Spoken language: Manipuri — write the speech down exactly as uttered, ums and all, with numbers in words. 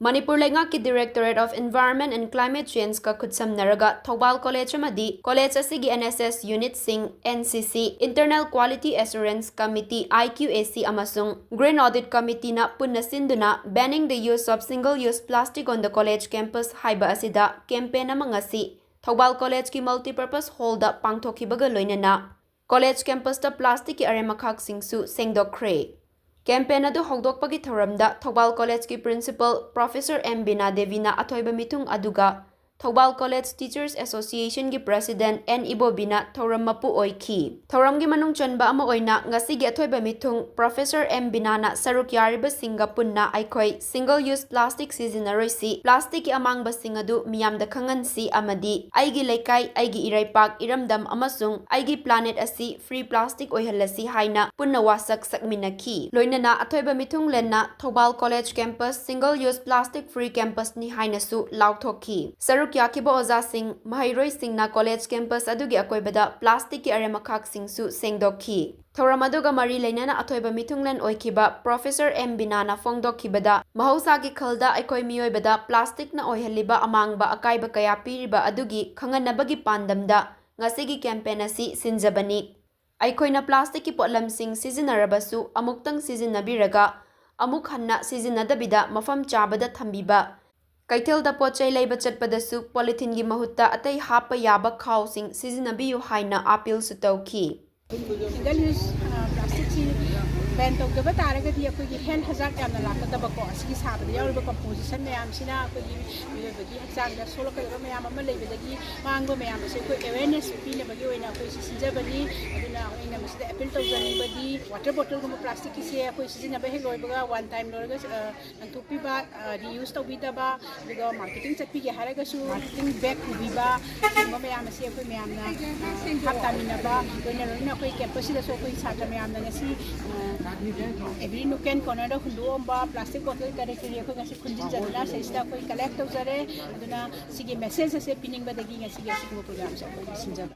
ꯃꯅꯤꯄꯨꯔ ꯂꯩꯉꯥꯛꯀꯤ Directorate of Environment and Climate Change-ꯀ ꯈꯨꯠꯁꯝꯅꯔꯒ ꯊꯧꯕꯥꯜ ꯀꯣꯂꯦꯖ ꯑꯃꯗꯤ ꯀꯣꯂꯦꯖ ꯑꯁꯤꯒꯤ N S S unit-ꯁꯤꯡ, N C C, Internal Quality Assurance Committee, I Q A C, ꯑꯃꯁꯨꯡ Green Audit Committee-ꯅ ꯄꯨꯟꯅ ꯁꯤꯟꯗꯨꯅ Banning the Use of Single Use Plastic on the College Campus ꯍꯥꯏꯕ ꯑꯁꯤꯗ campaign ꯑꯃ ꯉꯁꯤ ꯊꯧꯕꯥꯜ ꯀꯣꯂꯦꯖꯀꯤ Multipurpose Hall-ꯗ ꯄꯥꯡꯊꯣꯛꯈꯤꯕꯒ ꯂꯣꯏꯅꯅ ꯀꯣꯂꯦꯖ campus-ꯇ plastic-ꯀꯤ ꯑꯔꯦꯝ ꯑꯈꯥꯛꯁꯤꯡꯁꯨ ꯁꯦꯡꯗꯣꯛꯈ꯭ꯔꯦ꯫ Campaign ꯑꯗꯨ ꯍꯧꯗꯣꯛꯄꯒꯤ ꯊꯧꯔꯝꯗ ꯊꯧꯕꯥꯜ ꯀꯣꯂꯦꯖꯀꯤ Principal Professor M ꯕꯤꯅꯥ ꯗꯦꯕꯤꯅ ꯑꯊꯣꯏꯕ ꯃꯤꯊꯨꯡ ꯑꯗꯨꯒ Thoubal college Teachers Association-ꯒꯤ President N ꯏꯕꯣꯕꯤꯅ ꯊꯧꯔꯝ ꯃꯄꯨ ꯑꯣꯏꯈꯤ꯫ ꯊꯧꯔꯝꯒꯤ ꯃꯅꯨꯡ ꯆꯟꯕ ꯑꯃ ꯑꯣꯏꯅ ꯉꯁꯤꯒꯤ ꯑꯊꯣꯏꯕ ꯃꯤꯊꯨꯡ Professor M ꯕꯤꯅꯥꯅ ꯁꯔꯨꯛ ꯌꯥꯔꯤꯕꯁꯤꯡꯒ ꯄꯨꯟꯅ ꯑꯩꯈꯣꯏ single use plastic ꯁꯤꯖꯤꯟꯅꯔꯣꯏꯁꯤ, plastic-ꯀꯤ ꯑꯃꯥꯡꯕꯁꯤꯡ ꯑꯗꯨ ꯃꯤꯌꯥꯝꯗ ꯈꯪꯍꯟꯁꯤ ꯑꯃꯗꯤ ꯑꯩꯒꯤ ꯂꯩꯀꯥꯏ, ꯑꯩꯒꯤ ꯏꯔꯩꯄꯥꯛ, ꯏꯔꯝꯗꯝ ꯑꯃꯁꯨꯡ ꯑꯩꯒꯤ planet ꯑꯁꯤ free plastic ꯑꯣꯏꯍꯜꯂꯁꯤ ꯍꯥꯏꯅ ꯄꯨꯟꯅ ꯋꯥꯁꯛ ꯁꯛꯃꯤꯟꯅꯈꯤ꯫ ꯂꯣꯏꯅꯅ ꯑꯊꯣꯏꯕ ꯃꯤꯊꯨꯡꯂꯦꯟꯅ ꯊꯧꯕꯥꯜ college campus single use plastic free campus-ꯅꯤ ꯍꯥꯏꯅꯁꯨ ꯂꯥꯎꯊꯣꯛꯈꯤ꯫ ꯁꯔꯨꯛ ꯌꯥꯈꯤꯕ ꯑꯣꯖꯥꯁꯤꯡ, ꯃꯍꯩꯔꯣꯏꯁꯤꯡꯅ ꯀꯣꯂꯦꯖ campus ꯑꯗꯨꯒꯤ ꯑꯀꯣꯏꯕꯗ plastic-ꯀꯤ ꯑꯔꯦꯝ ꯑꯈꯥꯛꯁꯤꯡꯁꯨ ꯁꯦꯡꯗꯣꯛꯈꯤ꯫ ꯊꯧꯔꯝ ꯑꯗꯨꯒ ꯃꯔꯤ ꯂꯩꯅꯅ ꯑꯊꯣꯏꯕ ꯃꯤꯊꯨꯡꯂꯦꯟ ꯑꯣꯏꯈꯤꯕ Professor M ꯕꯤꯅꯥꯅ ꯐꯣꯡꯗꯣꯛꯈꯤꯕꯗ, ꯃꯍꯧꯁꯥꯒꯤ ꯈꯜꯗ ꯑꯩꯈꯣꯏ ꯃꯤꯑꯣꯏꯕꯗ plastic-ꯅ ꯑꯣꯏꯍꯜꯂꯤꯕ ꯑꯃꯥꯡꯕ ꯑꯀꯥꯏꯕ ꯀꯌꯥ ꯄꯤꯔꯤꯕ ꯑꯗꯨꯒꯤ ꯈꯪꯍꯟꯅꯕꯒꯤ ꯄꯥꯟꯗꯝꯗ ꯉꯁꯤꯒꯤ campaign ꯑꯁꯤ ꯁꯤꯟꯖꯕꯅꯤ꯫ ꯑꯩꯈꯣꯏꯅ plastic-ꯀꯤ ꯄꯣꯠꯂꯝꯁꯤꯡ ꯁꯤꯖꯤꯟꯅꯔꯕꯁꯨ ꯑꯃꯨꯛꯇꯪ ꯁꯤꯖꯤꯟꯅꯕꯤꯔꯒ ꯑꯃꯨꯛ ꯍꯟꯅ ꯁꯤꯖꯤꯟꯅꯗꯕꯤꯗ ꯃꯐꯝ ꯆꯥꯕꯗ ꯊꯝꯕꯤꯕ, ꯀꯩꯊꯦꯜꯗ ꯄꯣꯠ ꯆꯩ ꯂꯩꯕ ꯆꯠꯄꯗꯁꯨ polythene-ꯒꯤ ꯃꯍꯨꯠꯇ ꯑꯇꯩ ꯍꯥꯞꯄ ꯌꯥꯕ ꯈꯥꯎꯁꯤꯡ ꯁꯤꯖꯤꯟꯅꯕꯤꯌꯨ ꯍꯥꯏꯅ appeal-ꯁꯨ ꯇꯧꯈꯤ꯫ Single use, ꯑ, plastic-ꯁꯤ ban ꯇꯧꯗꯕ ꯇꯥꯔꯒꯗꯤ ꯑꯩꯈꯣꯏꯒꯤ health hazard ꯌꯥꯝꯅ ꯂꯥꯛꯀꯗꯕꯀꯣ, ꯑꯁꯤꯒꯤ ꯁꯥꯕꯗ ꯌꯥꯎꯔꯤꯕ composition ꯃꯌꯥꯝꯁꯤꯅ ꯑꯩꯈꯣꯏꯒꯤ ꯃꯤꯑꯣꯏꯕꯒꯤ ꯍꯛꯆꯥꯡꯗ ꯁꯣꯛꯂꯛꯀꯗꯕ ꯃꯌꯥꯝ ꯑꯃ ꯂꯩꯕꯗꯒꯤ ꯃꯥꯡꯕ ꯃꯌꯥꯝ ꯑꯁꯦ ꯑꯩꯈꯣꯏ awareness ꯄꯤꯅꯕꯒꯤ ꯑꯣꯏꯅ ꯑꯩꯈꯣꯏ ꯁꯤ ꯁꯤꯟꯖꯕꯅꯤ꯫ ꯑꯗꯨꯅ ꯑꯩꯅ ꯃꯁꯤꯗ appeal ꯇꯧꯖꯅꯤꯡꯕꯗꯤ water bottle-ꯒꯨꯝꯕ plastic-ꯀꯤꯁꯦ ꯑꯩꯈꯣꯏ ꯁꯤꯖꯤꯟꯅꯕ ꯍꯦꯛ ꯂꯣꯏꯕꯒ one time ꯂꯣꯏꯔꯒ, ꯑ, ꯂꯪꯊꯣꯛꯄꯤꯕ, ꯑ, reuse ꯇꯧꯕꯤꯗꯕ, ꯑꯗꯨꯒ marketing ꯆꯠꯄꯤꯒꯦ ꯍꯥꯏꯔꯒꯁꯨ marketing bag ꯄꯨꯕꯤꯕ, ꯑꯗꯨꯒꯨꯝꯕ ꯃꯌꯥꯝ ꯑꯁꯤ ꯑꯩꯈꯣꯏ ꯃꯌꯥꯝꯅ, ꯑ, ꯚꯥꯞ ꯇꯥꯃꯤꯟꯅꯕ, ꯂꯣꯏꯅ ꯂꯣꯏꯅ ꯑꯩꯈꯣꯏ campus-ꯁꯤꯗꯁꯨ ꯑꯩꯈꯣꯏ ꯁꯥꯇ꯭ꯔ ꯃꯌꯥꯝꯅ ꯉꯁꯤ, ꯑ, every nook and corner-ꯗ ꯍꯨꯟꯗꯣꯛꯑꯝꯕ plastic bottle ꯀꯔꯤ ꯀꯔꯤ ꯑꯩꯈꯣꯏ ꯉꯁꯤ ꯈꯨꯟꯖꯤꯟꯖꯗꯨꯅ ꯁꯤꯁꯤꯗ ꯑꯩꯈꯣꯏ collect ꯇꯧꯖꯔꯦ꯫ ꯑꯗꯨꯅ ꯁꯤꯒꯤ message ꯑꯁꯦ ꯄꯤꯅꯤꯡꯕꯗꯒꯤ ꯉꯁꯤꯒꯤ ꯑꯁꯤꯒꯨꯝꯕ program-ꯁꯦ ꯑꯩꯈꯣꯏ ꯁꯤꯟꯖꯕ꯫